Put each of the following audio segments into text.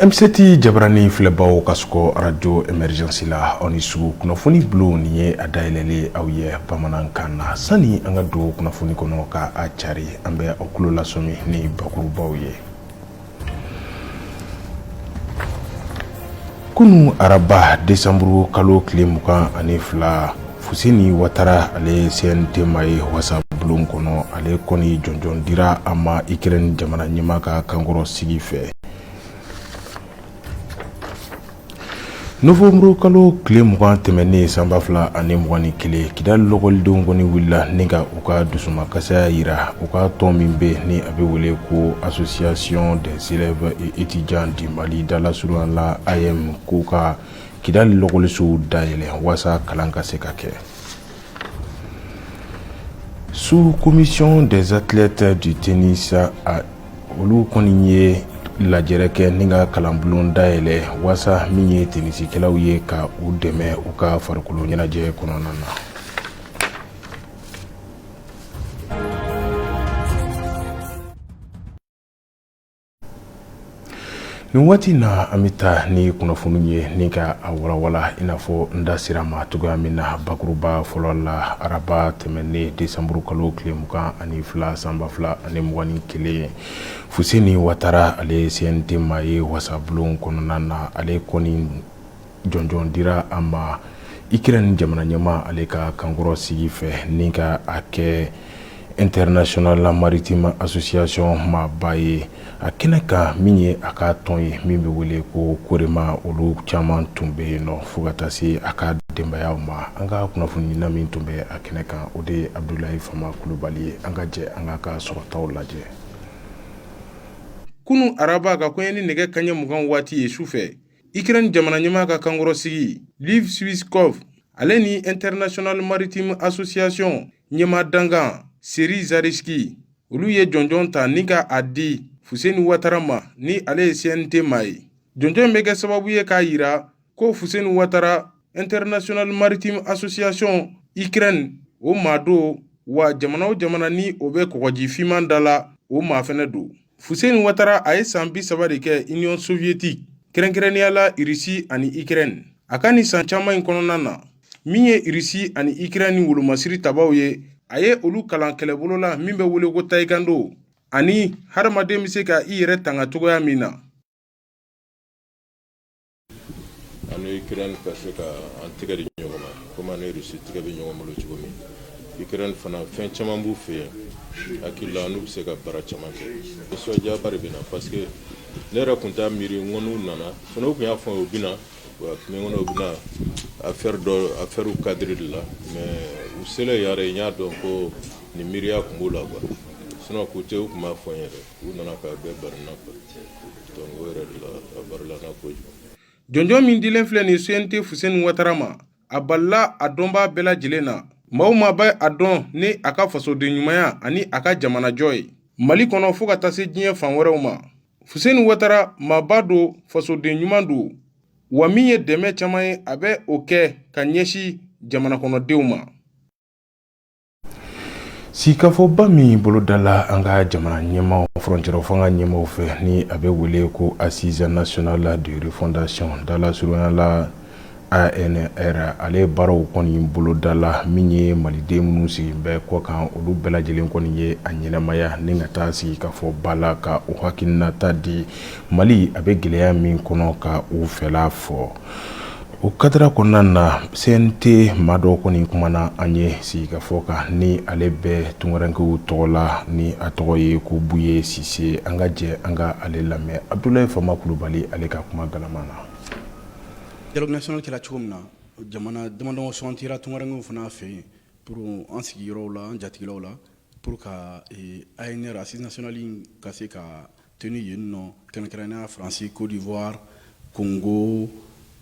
M7 jabarani filɛbaw ka sɔgɔ arajo Emergence la, aw ni su. Kunnafoni bulon nin ye a dayɛlɛlen aw ye bamanankan na. Sani an ka don kunnafoni kɔnɔ ka a cari, an bɛ aw tulo lasɔmi ni bakurubaw ye. Kunu araba desanburu kalo tile 22, Fuseni Watara, ale ye CNT maa ye wasabulon kɔnɔ, ale kɔni jɔnjɔn dira a ma Ukraine jamana ɲɛmaa ka kankɔrɔ sigi fɛ. Nowanburu kalo tile 20 tɛmɛnen san 2021, Kidali lɔkɔlidenw kɔni wulila ni ka u ka dusumakasaya yira u ka tɔn min bɛ ni a bɛ wele ko Association des élèves et étudiants du Mali, dalasurunya la AEEM, k'u ka Kidali lɔkɔlisow dayɛlɛ waasa kalan ka se ka kɛ. Sous commission des athlètes du tennis, a olu kɔni ye lajɛrɛ kɛ ni ka kalanbulon dayɛlɛ waasa min ye tenisikɛlaw ye ka u dɛmɛ u ka farikolo ɲɛnajɛ kɔnɔna na. Nin waati na, an bɛ taa ni kunnafoni ye ni ka a walawala i n'a fɔ n da sera ma cogoya min na bakuruba fɔlɔ la. Araba tɛmɛnen desanburu kalo tile 22 san 2021, Fuseni Watara, ale ye CNT maa ye wasabulon kɔnɔna na, ale kɔni jɔnjɔn dira a ma Ukraine jamana ɲɛmaa ale ka kankɔrɔ sigi fɛ ni ka a kɛ International Maritime Association maaba ye. A kɛnɛ kan, min ye a ka tɔn ye min bɛ wele ko Korema, olu caman tun bɛ yen nɔ fo ka taa se a ka denbayaw ma. An ka kunnafonina min tun bɛ a kɛnɛ kan, o de ye Abudulayi Fama Kulubali ye. An ka jɛ an ka sɔrɔtaw lajɛ. Kunu araba, ka kɛɲɛ ni nɛgɛ kaɲɛ 20 waati ye su fɛ, Ukraine jamana ɲɛmaa ka kankɔrɔsigi Lev Sviridskov, ale ni International Maritime Association ɲɛmaa dankan Serhiy Zaretskiy, olu ye jɔnjɔn ta ni ka a di Fuseni Watara ma, ni ale ye CNT maa ye. Jɔnjɔn in bɛ kɛ sababu ye k'a yira ko Fuseni Watara, International Maritime Association Ukraine o maa don, wa jamana o jamana ni o bɛ kɔgɔji finman da la, o maa fɛnɛ don. Fuseni Watara, a ye san 30 de kɛ Union soviétique, kɛrɛnkɛrɛnnenya la Irisi ani Ukraine. A ka nin san caman in kɔnɔna na, min ye Irisi ani Ukraine ni wolomasiri tabaw ye, a ye olu kalan kɛlɛbolo la min bɛ wele ko taekwondo, ani hadamaden bɛ se ka i yɛrɛ tanga cogoya min na. An ni Ukraine ka se ka an tɛgɛ di ɲɔgɔn ma, komi an ni Russie tɛgɛ bɛ ɲɔgɔn bolo cogo min. Ukraine fana, fɛn caman b'u fɛ yen, hakili la n'u bɛ se ka baara caman kɛ. Nisɔndiyaba de bɛ na, parce que ne yɛrɛ tun t'a miiri n ko n'u nana. Sinon u tun y'a fɔ u bɛ na, mais n ko u bɛ na affaire dɔ, affaire cadre de la. Mais u selen yɛrɛ, n y'a dɔn ko nin miiriya tun b'u la quoi. Sinon k'u tɛ, u tun b'a fɔ n yɛrɛ, u nana k'a bɛɛ bari n na quoi. Donc o yɛrɛ de la, a barila n na kojugu. Jɔnjɔn min dilen filɛ nin CNT Fuseni Watara ma, a balila a dɔnbaa bɛɛ lajɛlen na. Maa o maa bɛ a dɔn ni a ka fasoden ɲumanya ani a ka jamanajɔ ye Mali kɔnɔ fo ka taa se diɲɛ fan wɛrɛw ma, Fuseni Watara maaba don, fasoden ɲuman don, wa min ye dɛmɛ caman ye, a bɛ o kɛ ka ɲɛsin jamana kɔnɔdenw ma. Sigikafɔba min bolodala an ka jamana ɲɛmaaw, furancɛrɔ fanga ɲɛmaaw fɛ, ni a bɛ wele ko Assise nationale de refondation, dalasurunya la ANR, ale baaraw kɔni bolodala. Min ye maliden minnu sigi bɛ kɔ kan, olu bɛɛ lajɛlen kɔni ye a ɲɛnamaya ni ka taa sigikafɔba la ka u hakilinata di Mali a bɛ gɛlɛya min kɔnɔ, ka u fɛla fɔ. O cadre kɔnɔna na, CNT maa dɔw kɔni kumana an ye sigikafɔ kan, ni ale bɛ tunkarankew tɔgɔ la, ni a tɔgɔ ye ko Buye Sise. An ka jɛ an ka ale lamɛn Abudulayi Fama Kulubali ale ka kuma galama na. Dialogue national kɛra cogo min na, jamana damadɔ sugantira tunkarankew fana fɛ yen pour an sigiyɔrɔw la, an jatigilaw la, pour ka ANR, assise nationale, ka se ka tenir yen nɔ, kɛrɛnkɛrɛnnenya Faransi, Côte d'Ivoire, Congo,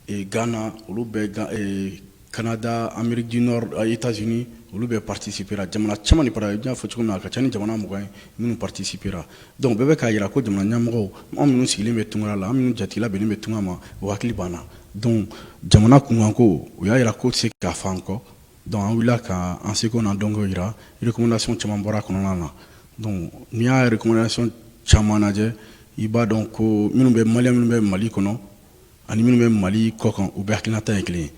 Ghana, olu bɛɛ, Canada, Amérique du Nord, États-Unis, olu bɛɛ participera. Jamana caman de para, n y'a fɔ cogo min na, a ka ca ni jamana 20 ye minnu participera. Donc bɛɛ bɛ k'a jira ko jamana ɲɛmɔgɔw, anw minnu sigilen bɛ tunga la, an minnu jatigila bɛnnen bɛ tunga ma, o hakili b'an na. Donc jamana kunkanko, u y'a jira ko tɛ se k'a fɔ an kɔ. Donc an wulila ka an seko n'an dɔnko jira. Recommandation caman bɔra a kɔnɔna na. Donc n'i y'a recommandation caman lajɛ, I b'a dɔn ko minnu bɛ Malien minnu bɛ Mali kɔnɔ ani minnu bɛ Mali kɔkan, u bɛɛ hakilinata ye kelen ye.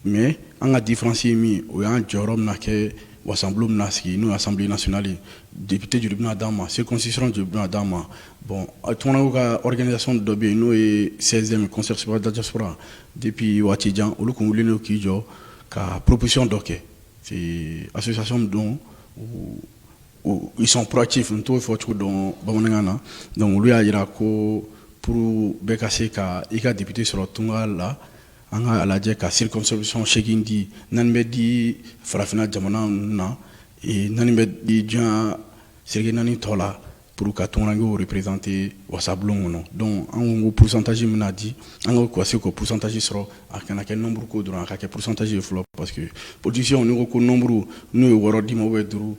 Mais an ka différence ye min ye, o y'an jɔyɔrɔ bɛna kɛ wasanbulon bɛna sigi, n'o ye Assemblée nationale ye. Député joli bɛna d'an ma, circonscription joli bɛna d'an ma? Bon, tungarankew ka organisation dɔ bɛ yen, n'o ye 16e Conseil supérieur de la diaspora. Depuis waati jan, olu kun wulilen don k'i jɔ ka proposition dɔ kɛ. C'est association don, ils sont proactifs, n t'o fɔ cogo dɔn bamanankan na. Donc olu y'a jira ko pour bɛɛ ka se ka i ka député sɔrɔ tunga la, an ka lajɛ ka circonscription 8 di. 4 bɛ di farafinna jamana ninnu na, 4 bɛ di diɲɛ seleke 4 tɔ la, pour ka tungarankew représenter wasabulon kɔnɔ. Donc an ko pourcentage min bɛna di, an ka se k'o pourcentage sɔrɔ. A kana kɛ nombre ko dɔrɔn, a ka kɛ pourcentage ye fɔlɔ, parce que politicien, n'i ko ko nombre, n'u ye 6 d'i ma ou bien 5,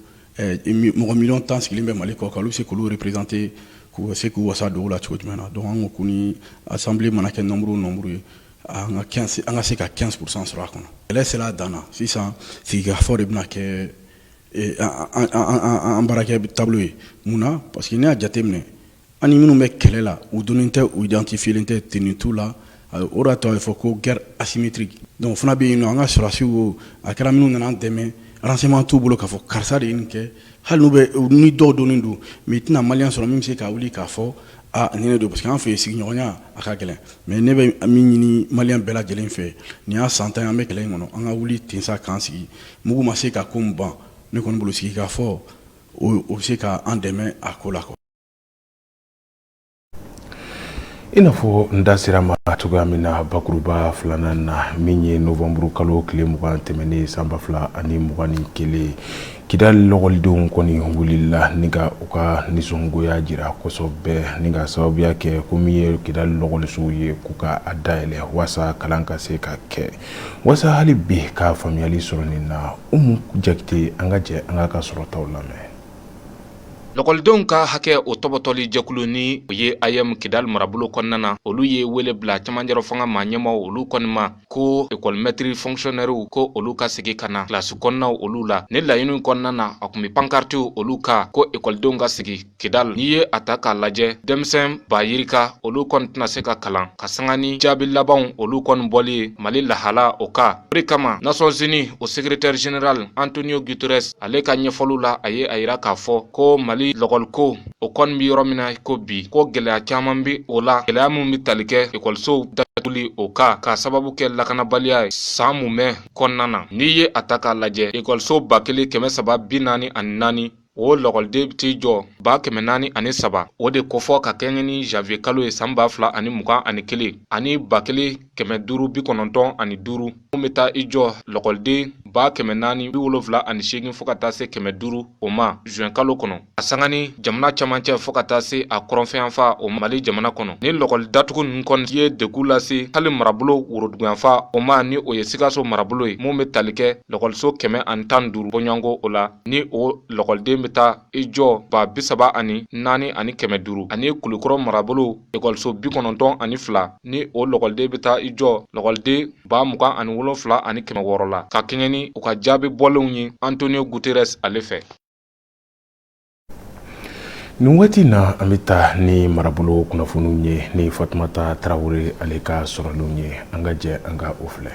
mɔgɔ miliyɔn 10 sigilen bɛ Mali kɔ kan, olu bɛ se k'olu représenter, k'u se k'u wasa don o la cogo jumɛn na? Donc an ko ko ni assemblée mana kɛ nombre o nombre ye, an ka 15, an ka se ka 15% sɔrɔ a kɔnɔ. Kɛlɛ sera a dan na sisan, sigikafɔ de bɛna kɛ an baarakɛ taabolo ye. Mun na? Parce que n'i y'a jateminɛ, an ni minnu bɛ kɛlɛ la, u donnen tɛ, u identifié tɛ, tenue t'u la. O de y'a to a bɛ fɔ ko guerre asymétrique. Donc o fana bɛ yen nɔ. An ka sɔrɔdasiw, a kɛra minnu nana an dɛmɛ, renseignement t'u bolo k'a fɔ karisa de ye nin kɛ. Hali n'u bɛ ni dɔw donnen don, mais i tɛna Malien sɔrɔ min bɛ se ka wuli k'a fɔ a nin de don, parce que an fɛ yen, sigiɲɔgɔnya a ka gɛlɛn. Mais ne bɛ min ɲini Malien bɛɛ lajɛlen fɛ, nin y'a san 10 ye an bɛ kɛlɛ in kɔnɔ, an ka wuli ten sa k'an sigi. Mugu ma se ka ko min ban, ne kɔni bolo, sigi ka fɔ, o bɛ se ka an dɛmɛ a ko la quoi. I n'a fɔ n da sera ma cogoya min na bakuruba filanan na, min ye novanburu kalo tile 20 tɛmɛnen san 2021, Kidali lɔgɔlidenw kɔni wulila ni ka u ka nisɔngoya jira kosɛbɛ, ni ka sababuya kɛ ko min ye Kidali lɔgɔlisow ye, k'u ka a dayɛlɛ waasa kalan ka se ka kɛ. Waasa hali bi ka faamuyali sɔrɔ nin na, Umu Jakite, an ka jɛ an ka sɔrɔtaw lamɛn. Lɔkɔlidenw ka hakɛ o tɔbɔtɔli jɛkulu, ni o ye AEEM Kidali marabolo kɔnɔna na, olu ye wele bila camancɛrɔ fanga maa ɲɛmaw olu kɔni ma ko ekɔlimɛtiri fonctionnairew ko olu ka segin ka na kilasi kɔnɔnaw olu la. Ni laɲiniw kɔnɔna na, a kun bɛ pankartiw olu kan ko ekɔlidenw ka segin Kidali. N'i ye a ta k'a lajɛ, denmisɛn ba yirika olu kɔni tɛna se ka kalan ka sanga ni jaabi labanw olu kɔni bɔli ye Mali lahala o kan. O de kama, Nations Unies o secrétaire général Antonio Guterres, ale ka ɲɛfɔliw la, a ye a yira k'a fɔ ko Mali lɔgɔliko o kɔni bɛ yɔrɔ min na ko bi, ko gɛlɛya caman bɛ o la, gɛlɛya min bɛ tali kɛ ekɔlisow datuguli o kan k'a sababu kɛ lakanabaliya ye san mumɛ kɔnɔna na. N'i ye a ta k'a lajɛ, ekɔliso 1344, o lɔgɔliden bɛ t'i jɔ 403, o de kofɔ ka kɛɲɛ ni janvier kalo ye san 2021, ani 1595, mun bɛ taa i jɔ lɔgɔliden 478 fo ka taa se 500 o ma juin kalo kɔnɔ, a sanga ni jamana camancɛ fo ka taa se a kɔrɔnfɛyanfa o Mali jamana kɔnɔ. Ni lɔgɔli datugu ninnu kɔni ye degun lase hali marabolo woroduguyanfa o ma, ni o ye Sikaso marabolo ye, mun bɛ tali kɛ lɔgɔliso 115 bɔɲɔgɔnko o la, ni o lɔgɔliden bɛ taa i jɔ 34,500, ani Kulukɔrɔ marabolo ekɔliso 92, ni o lɔgɔliden bɛ taa i jɔ lɔgɔliden 27,600 la, ka kɛɲɛ ni u ka jaabi bɔlenw ye Antonio Guterres ale fɛ. Nin waati na, an bɛ taa ni marabolo kunnafoniw ye ni Fatumata Tarawele ale ka sɔrɔlenw ye. An ka jɛ an ka o filɛ.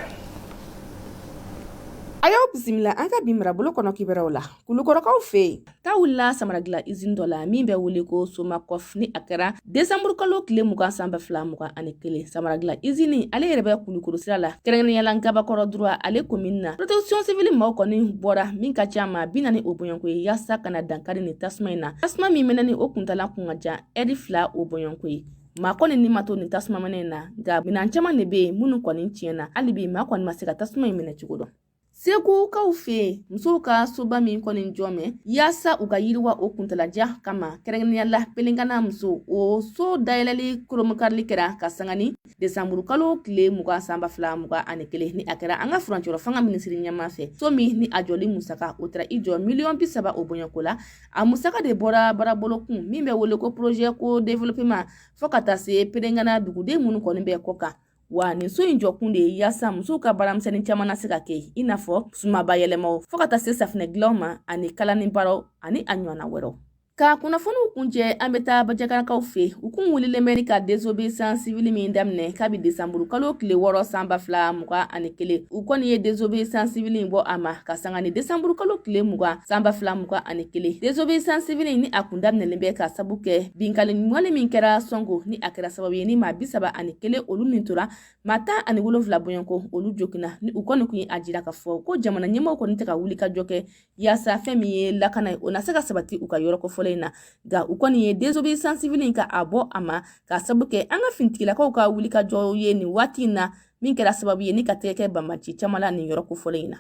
A y'aw bisimila an ka bi marabolo kɔnɔ kibaruyaw la. Kulukɔrɔkaw fɛ yen, ta wulila samaradilan izini dɔ la min bɛ wele ko Somakɔf, ni a kɛra desanburu kalo tile 20 san 2021. Samaradilan izini ale yɛrɛ bɛ Kulukɔrɔ sira la, kɛrɛnkɛrɛnnenya la Gabakɔrɔ droit ale komini na. Protection civile maaw kɔni bɔra min ka ca maa 40 o bɔɲɔgɔnko ye, yaasa ka na dankari nin tasuma in na. Tasuma min mɛnɛ ni o kuntala kun ka jan ɛri 2 o bɔɲɔgɔnko ye. Maa kɔni ni ma to nin tasuma mɛnɛ in na, nka minɛn caman de bɛ yen minnu kɔni tiɲɛna. Hali bi maa kɔni ma se ka tasuma in minɛ cogo dɔn. Segukaw fɛ yen, musow ka soba min kɔni jɔ mɛn yaasa u ka yiriwa o kuntalajan kama, kɛrɛnkɛrɛnnenya la Pelenkana musow, o so dayɛlɛli koromukarili kɛra ka sanga ni desanburu kalo tile 20 san 2021, ni a kɛra an ka furancɛrɔ fanga minisiri ɲɛmaa fɛ. So min ni a jɔli musaka o taara i jɔ miliyɔn 30 o bɔɲɔgɔnko la, a musaka de bɔra baarabolo kun min bɛ wele ko projet co développement, fo ka taa se Pelenkana duguden minnu kɔni bɛ kɔ kan. Wa nin so in jɔkun de ye yaasa musow ka baaramisɛnnin caman na se ka kɛ, i n'a fɔ sumaba yɛlɛmaw, fo ka taa se safunɛ dilanw ma, ani kalani baaraw ani a ɲɔgɔnna wɛrɛw. Ka kunnafoniw kuncɛ, an bɛ taa Bajakarakaw fɛ. U kun wulilen bɛ ni ka désobéissance civile min daminɛ kabi desanburu kalo tile 6 san 2021. U kɔni ye désobéissance civile in bɔ a ma ka sanga ni desanburu kalo tile 20 san 2021. Désobéissance civile ni a kun daminɛlen bɛ ka sabu kɛ binkanni wale min kɛra Sɔngo, ni a kɛra sababu ye ni maa 31 olu ni tora, maa 17 bɔɲɔgɔnko olu joginna. Ni u kɔni kun ye a jira k'a fɔ ko jamana ɲɛmɔgɔw kɔni tɛ ka wuli ka jɔ kɛ yaasa fɛn min ye lakana ye, o na se ka sabati u ka yɔrɔ kofɔlen in na. Nka u kɔni ye désobéissance civile in ka a bɔ a ma ka sabu kɛ an ka finitigilakaw ka wuli ka jɔ ye nin waati in na, min kɛra sababu ye ni ka tɛgɛ kɛ banbanci caman la nin yɔrɔ kofɔlen in na.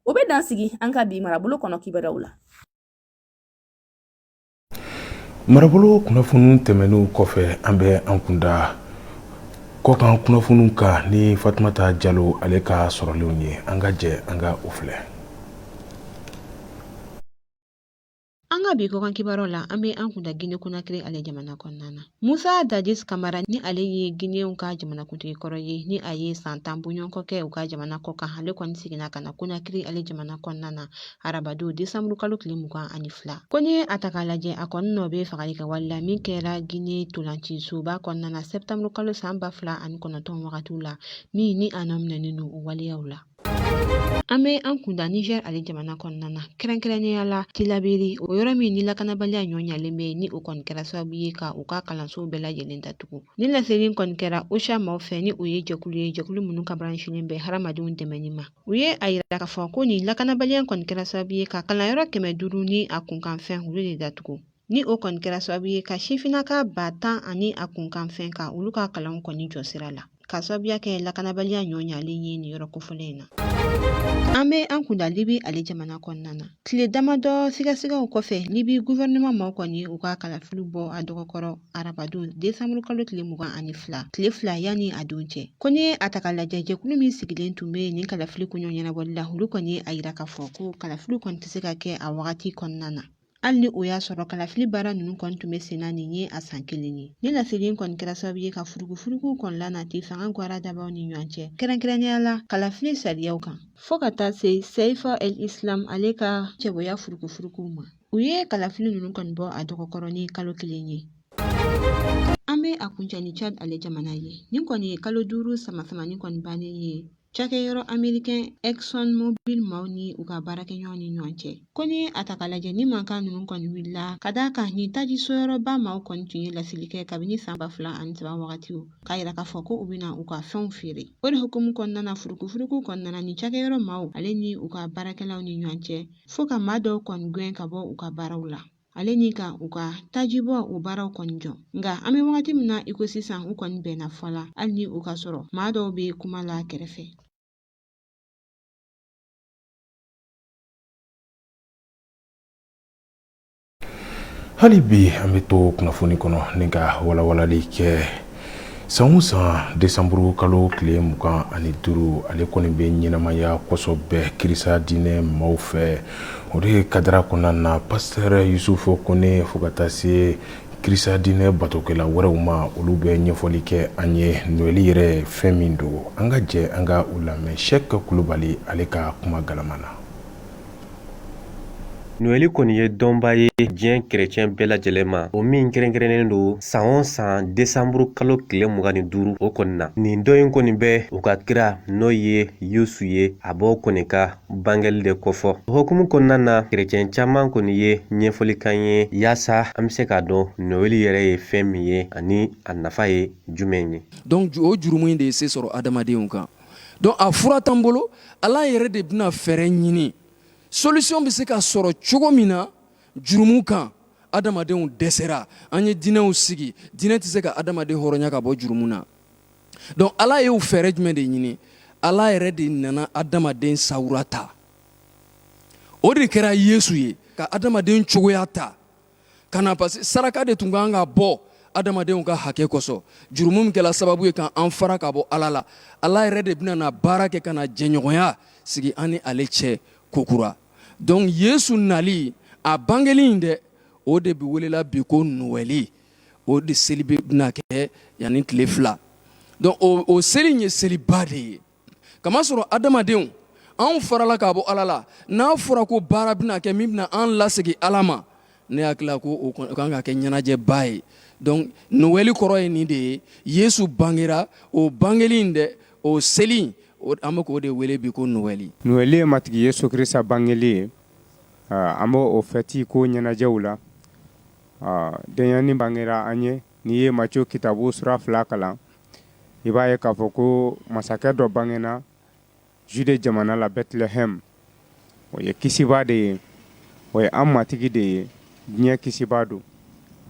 O bɛ dan sigi an ka bi marabolo kɔnɔ kibaruyaw la. Marabolo kunnafoniw tɛmɛnenw kɔfɛ, an bɛ an kunda kɔkan kunnafoniw kan ni Fatumata Jalo ale ka sɔrɔlenw ye. An ka jɛ an ka o filɛ. An ka bi kɔkan kibaruyaw la, an bɛ an kunda Guinée Conakry ale jamana kɔnɔna na. Musa Dadis Kamara, ni ale ye Guinéenw ka jamanakuntigi kɔrɔ ye, ni a ye san 10 bɔɲɔgɔnko kɛ u ka jamana kɔkan, ale kɔni seginna ka na Conakry ale jamana kɔnɔna na arabadon desanburu kalo tile 22. Ko n'i ye a ta k'a lajɛ, a kɔni nɔ bɛ fagali kɛ wale la min kɛra Guinée ntolancisoba kɔnɔna na sɛptanburu kalo san 2009 wagatiw la, min ni a nɔ minɛnen don o waleyaw la. An bɛ an kunda Niger ale jamana kɔnɔna na, kɛrɛnkɛrɛnnenya la Tilaberi, o yɔrɔ min ni lakanabaliya ɲɔ ɲalen bɛ, ni o kɔni kɛra sababu ye ka u ka kalansow bɛɛ lajɛlen datugu. Ni laseli kɔni kɛra OCHA maaw fɛ, ni o ye jɛkulu ye, jɛkulu minnu ka baara ɲɛsinnen bɛ hadamadenw dɛmɛni ma. U ye a yira k'a fɔ ko nin lakanabaliya kɔni kɛra sababu ye ka kalanyɔrɔ 500 ni a kunkanfɛn olu de datugu, ni o kɔni kɛra sababu ye ka sifinnaka 10 000 ani a kunkanfɛn ka olu ka kalanw kɔni jɔ sira la, ka sababuya kɛ lakanabaliya ɲɔ ɲalen ye nin yɔrɔ kofɔlen in na. An bɛ an kunda Libi ale jamana kɔnɔna na. Tile damadɔ sigasigaw kɔfɛ, Libi gouvernement maaw kɔni u ka kalafiliw bɔ a dɔgɔkɔrɔ arabadon desanburu kalo tile 22, tile 2 yanni a don cɛ. Ko n'i ye a ta k'a lajɛ, jɛkulu min sigilen tun bɛ nin kalafili koɲɔ ɲɛnabɔli la, olu kɔni ye a yira k'a fɔ ko kalafili kɔni tɛ se ka kɛ a wagati kɔnɔna na, hali ni o y'a sɔrɔ kalafili baara ninnu kɔni tun bɛ senna nin ye a san kelen ye. Ni laseli in kɔni kɛra sababu ye ka furugufuruguw kɔni lanati fanga gwara dabaw ni ɲɔgɔn cɛ, kɛrɛnkɛrɛnnenya la kalafili sariyaw kan, fo ka taa se Saif el Islam ale ka cɛbɔya furugufuruguw ma. U ye kalafili ninnu kɔni bɔ a dɔgɔkɔrɔ ni kalo kelen ye. An bɛ a kuncɛ ni Chad ale jamana ye. Nin kɔni ye kalo 5 sama-samani kɔni bannen ye cakɛyɔrɔ américain Exxon Mobil maaw ni u ka baarakɛɲɔgɔn ni ɲɔgɔn cɛ. Ko n'i a ta k'a lajɛ, ni mankan ninnu kɔni wulila ka d'a kan nin tajisoyɔrɔba maaw kɔni tun ye laseli kɛ kabini san 2003 wagatiw, k'a yira k'a fɔ ko u bɛna u ka fɛnw feere. O de hukumu kɔnɔna na, furukufuruku kɔni nana nin cakɛyɔrɔ maaw ale ni u ka baarakɛlaw ni ɲɔgɔn cɛ, fo ka maa dɔw kɔni gɛn ka bɔ u ka baaraw la, ale ni ka u ka tajibɔ o baaraw kɔni jɔ. Nka an bɛ wagati min na i ko sisan, u kɔni bɛnna fɔ la, hali ni o ka sɔrɔ maa dɔw bɛ kuma la kɛrɛfɛ. Hali bi an bɛ to kunnafoni kɔnɔ ni ka walawalali kɛ. San o san desanburu kalo tile 25, ale kɔni bɛ ɲɛnamaya kosɛbɛ kirisa diinɛ maaw fɛ. O de ye kadara kɔnɔna na, pasitɛrɛ Yusufu Kone fo ka taa se kirisa diinɛ batokɛla wɛrɛw ma, olu bɛ ɲɛfɔli kɛ an ye Noɛli yɛrɛ fɛn min don. An ka jɛ an ka u lamɛn Sɛki Kulubali ale ka kuma galama na. Noɛli kɔni ye dɔnba ye diɲɛ kerecɛn bɛɛ lajɛlen ma, o min kɛrɛnkɛrɛnnen don san o san desanburu kalo tile 25 o kɔni na. Nin don in kɔni bɛ u ka kira, n'o ye Yesu ye, a b'o kɔni ka bangeli de kofɔ. O hukumu kɔnɔna na, kerecɛn caman kɔni ye ɲɛfɔli k'an ye yaasa an bɛ se k'a dɔn Noɛli yɛrɛ ye fɛn min ye ani a nafa ye jumɛn ye. Donc o jurumu in de ye se sɔrɔ adamadenw kan. Donc a fura t'an bolo, Ala yɛrɛ de bɛna fɛɛrɛ ɲini, solution bɛ se ka sɔrɔ cogo min na jurumu kan. Adamadenw dɛsɛra, an ye diinɛw sigi, diinɛ tɛ se ka adamaden hɔrɔnya ka bɔ jurumu na. Donc Ala y'o fɛɛrɛ jumɛn de ɲini? Ala yɛrɛ de nana adamaden sawura ta, o de kɛra Yesu ye, ka adamaden cogoya ta ka na, parce que saraka de tun kan ka bɔ adamadenw ka hakɛ kosɔn. Jurumu min kɛla sababu ye k'an fara ka bɔ Ala la, Ala yɛrɛ de bɛna na baara kɛ ka na jɛɲɔgɔnya sigi an ni ale cɛ kokura. Donc Yesu nali, a bangeli in dɛ, o de bɛ welela bi ko Noɛli. O de seli bɛna kɛ yanni tile 2. Donc o seli in ye seliba de ye, kamasɔrɔ adamadenw anw farala ka bɔ Ala la. N'a fɔra ko baara bɛna kɛ min bɛna an lasegin Ala ma. Ne hakili la ko o kan ka kɛ ɲɛnajɛba ye. Donc Noël kɔrɔ ye nin de ye: Yesu bangera. O bangeli in dɛ, o seli, an bɛ k'o de wele bi ko Noël. Noël ye Matigi Yesu Krista bangeli ye. An b'o fɛti ko ɲɛnajɛw la. Denyɛnin bangera an ye. N'i ye Matthieu kitabu sura 2 kalan, i b'a ye k'a fɔ ko masakɛ dɔ bangena Jude jamana la, Bethlehem. O ye kisibaa de ye, o ye an Matigi de ye, diɲɛ kisibaa don.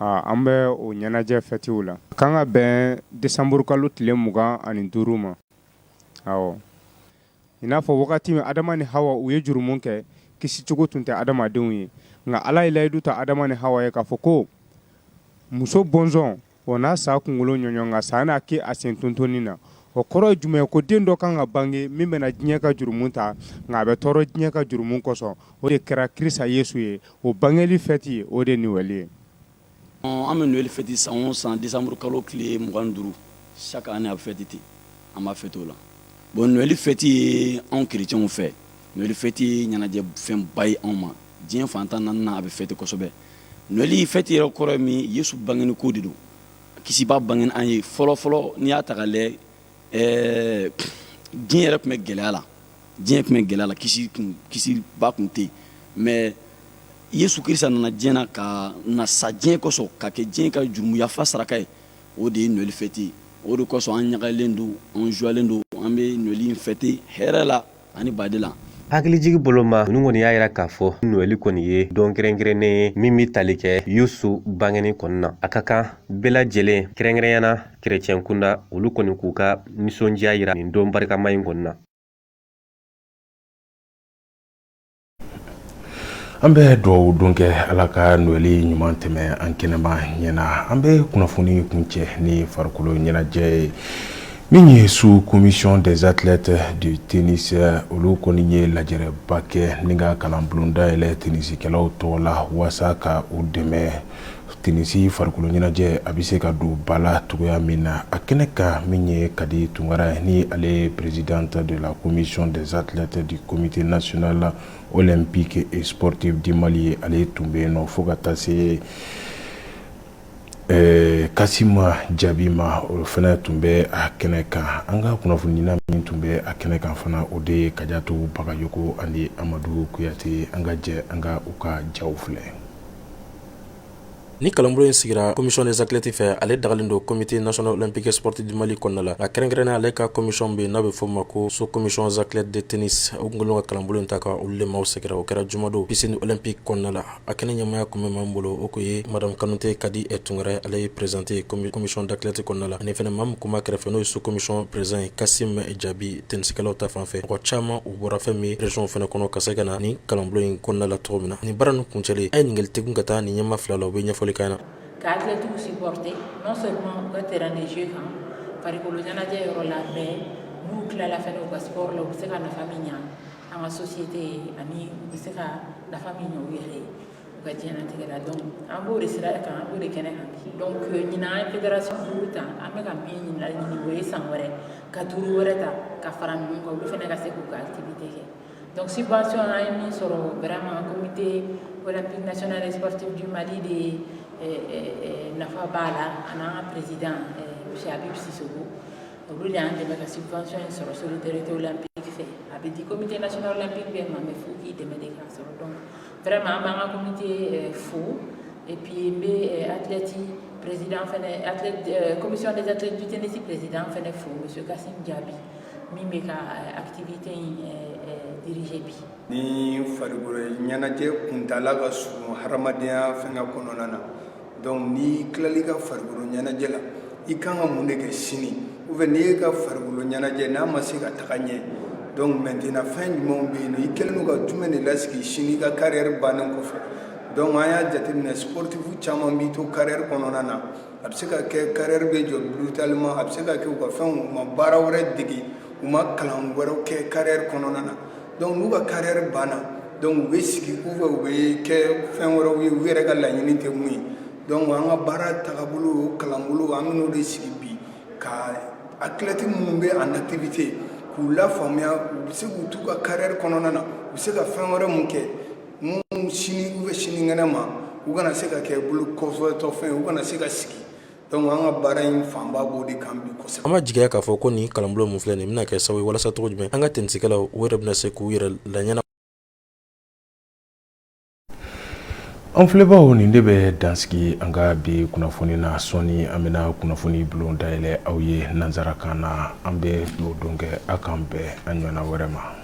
An bɛ o ɲɛnajɛ fɛtiw la. A kan ka bɛn desanburukalo tile 25 ma. Awɔ, i n'a fɔ wagati min Adama ni Hawa u ye jurumu kɛ, kisicogo tun tɛ adamadenw ye. Nka Ala ye layidu ta Adama ni Hawa ye k'a fɔ ko muso bɔnsɔn o n'a sa kunkolo ɲɔɲɔ, nka sa n'a kɛ a sen tontonin na. O kɔrɔ ye jumɛn ye? Ko den dɔ kan ka bange min bɛna diɲɛ ka jurumu ta, nka a bɛ tɔɔrɔ diɲɛ ka jurumu kosɔn. O de kɛra Krista Yesu ye. O bangeli fɛti, o de Noël ye. An bɛ Noël fɛti san o san, décembre kalo tile 25. Chaque année a bɛ fɛti ten, an b'a fɛti o la. Bon, Noël fɛti ye anw chrétiens fɛ, Noël fɛti ye ɲɛnajɛ fɛnba ye anw ma. Diɲɛ fan 14 na, a bɛ fɛti kosɛbɛ. Noël fɛti yɛrɛ kɔrɔ ye min, Yesu bangeni ko de don, kisiba bangeni an ye. Fɔlɔ fɔlɔ, n'i y'a ta k'a lajɛ, diɲɛ yɛrɛ tun bɛ gɛlɛya la, diɲɛ tun bɛ gɛlɛya la, kisiba tun tɛ yen. Mais Yesu Kirisa nana diɲɛ na ka na sa diɲɛ kosɔn, ka kɛ diɲɛ ka jurumu yafa saraka ye. O de ye Noël fɛti ye. O de kosɔn an ɲagalen don, an joyalen don, an bɛ Noël in fɛti hɛrɛ la ani baden la. Hakilijigi bolo ma, ninnu kɔni y'a yira k'a fɔ Noël kɔni ye don kɛrɛnkɛrɛnnen ye min bɛ tali kɛ Yesu bangeni kɔni na. A ka kan bɛɛ lajɛlen, kɛrɛnkɛrɛnya na kerecɛn kunda, olu kɔni k'u ka nisɔndiya yira nin don barikama in kɔni na. An bɛ dugawu don kɛ, Ala ka Noël ɲuman tɛmɛ an kɛnɛma ɲɛna. An bɛ kunnafoni kuncɛ ni farikolo ɲɛnajɛ ye. Min ye sous commission des athlètes du tennis, olu kɔni ye lajɛrɛba kɛ ni ka kalanbulon dayɛlɛ tenisikɛlaw tɔgɔ la, waasa ka u dɛmɛ tenisi farikolo ɲɛnajɛ a bɛ se ka don ba la cogoya min na. A kɛnɛ kan, min ye Kadi Tunkara ni ale ye présidente de la commission des athlètes du comité national olympique et sportif du Mali ye, ale tun bɛ yen nɔ, fo ka taa se Kasima Jaabi ma, o fana tun bɛ a kɛnɛ kan. An ka kunnafonina min tun bɛ a kɛnɛ kan fana, o de ye Kajatu Bagayoko ani Amadu Kuyate. An ka jɛ an ka u ka jaw filɛ. Ni kalanbulon in sigira commission des athlètes fɛ, ale dagalen don comité national olympique sportif du Mali kɔnɔna la. Nka kɛrɛnkɛrɛnnenya, ale ka commission bɛ yen n'a bɛ fɔ o ma ko sous commission des athlètes de tennis. O kun ka kalanbulon in ta ka olu de maaw sɛgɛrɛ. O kɛra jumadon piscine olympique kɔnɔna la. A kɛnɛ ɲɛmaaya kun bɛ maa min bolo, o kun ye madame Kanute Kadi Tunkara, ale ye présidente ye commission d'athlètes kɔnɔna la, ani fɛnɛ maa min kun b'a kɛrɛfɛ, n'o ye sous commission président ye, Kasim Jabi. Tennisikɛlaw ta fan fɛ, mɔgɔ caman u bɔra fɛn min région fɛnɛ kɔnɔ ka se ka na ni kalanbulon in kɔnɔna la cogo min na. Nin baara ninnu kuncɛlen, a ye ɲininkali tɛgun ka taa nin ɲɛmaa fila la, u bɛ ɲɛfɔli k'an na. Ka athlètes supporter, non seulement u ka terrain de jeu kan, farikolo ɲɛnajɛ yɔrɔ la, mais n'u tilala fɛnɛ u ka sport la, u bɛ se ka nafa min ɲa an ka société ye, ani u bɛ se ka nafa min ɲa u yɛrɛ ye u ka diɲɛlatigɛ la. Donc an b'o de sira kan, an b'o de kɛnɛ kan bi. Donc ɲinan, an ye fédération duuru ta. An bɛ ka min ɲini, o ye san wɛrɛ ka duuru wɛrɛ ta ka fara ninnu kan, olu fɛnɛ ka se k'u ka activité kɛ. Donc subvention, an ye min sɔrɔ, vraiment comité olympique national et sportif du Mali de nafa b'a la, ani an ka président monsieur Habib Sissoko. Olu de y'an dɛmɛ ka subvention in sɔrɔ solidarité olympique fɛ. A bɛ di comité national olympique bɛɛ ma, mais fo k'i dɛmɛ de k'a sɔrɔ. Donc vraiment an b'an ka comité fo. Et puis n bɛ athlète président fɛnɛ, athlète commission des athlètes du tennis président fɛnɛ fo, monsieur Kassim Diaby, min bɛ ka activité in diriger bi. Ni farikolo ɲɛnajɛ kuntala ka surun hadamadenya fɛngɛ kɔnɔna na, donc n'i tilal'i ka farikolo ɲɛnajɛ la, i kan ka mun de kɛ sini? Ou bien n'i ye ka farikolo ɲɛnajɛ n'a ma se ka taga ɲɛ, donc maintenant fɛn jumɛnw bɛ yen nɔ, i kɛlen don ka jumɛn de lasigi sini i ka carrière bannen kɔfɛ? Donc an y'a jateminɛ, sportif caman b'i to carrière kɔnɔna na, a bɛ se ka kɛ carrière bɛ jɔ brutalement, a bɛ se ka kɛ u ka fɛnw, u ma baara wɛrɛ dege, u ma kalan wɛrɛw kɛ carrière kɔnɔna na. Donc n'u ka carrière banna, donc u bɛ sigi ou bien u bɛ kɛ fɛn wɛrɛw ye u yɛrɛ ka laɲini tɛ mun ye. Donc an ka baara tagabolo, o kalanbolo, an bɛn'o de sigi bi ka athlète minnu bɛ en activité k'u lafaamuya, u bɛ se k'u t'u ka carrière kɔnɔna na, u bɛ se ka fɛn wɛrɛ mun kɛ mun sini ou bien sinikɛnɛ ma. U kana se ka kɛ bolo kɔfɛtɔfɛn, u kana se ka sigi. Donc an ka baara in fanba b'o de kan bi kosɛbɛ. An b'a jigiya k'a fɔ ko nin kalanbulon min filɛ nin bɛna kɛ sababu ye walasa cogo jumɛn an ka tenisikɛlaw u yɛrɛ bɛna se k'u yɛrɛ laɲɛna. An filɛbaw, nin de bɛ dansigi an ka bi kunnafoni na. Sɔɔni an bɛna kunnafoni bulon dayɛlɛ aw ye nansarakan na. An bɛ o don kɛ. Aw k'an bɛn an ɲɔgɔnna wɛrɛ ma.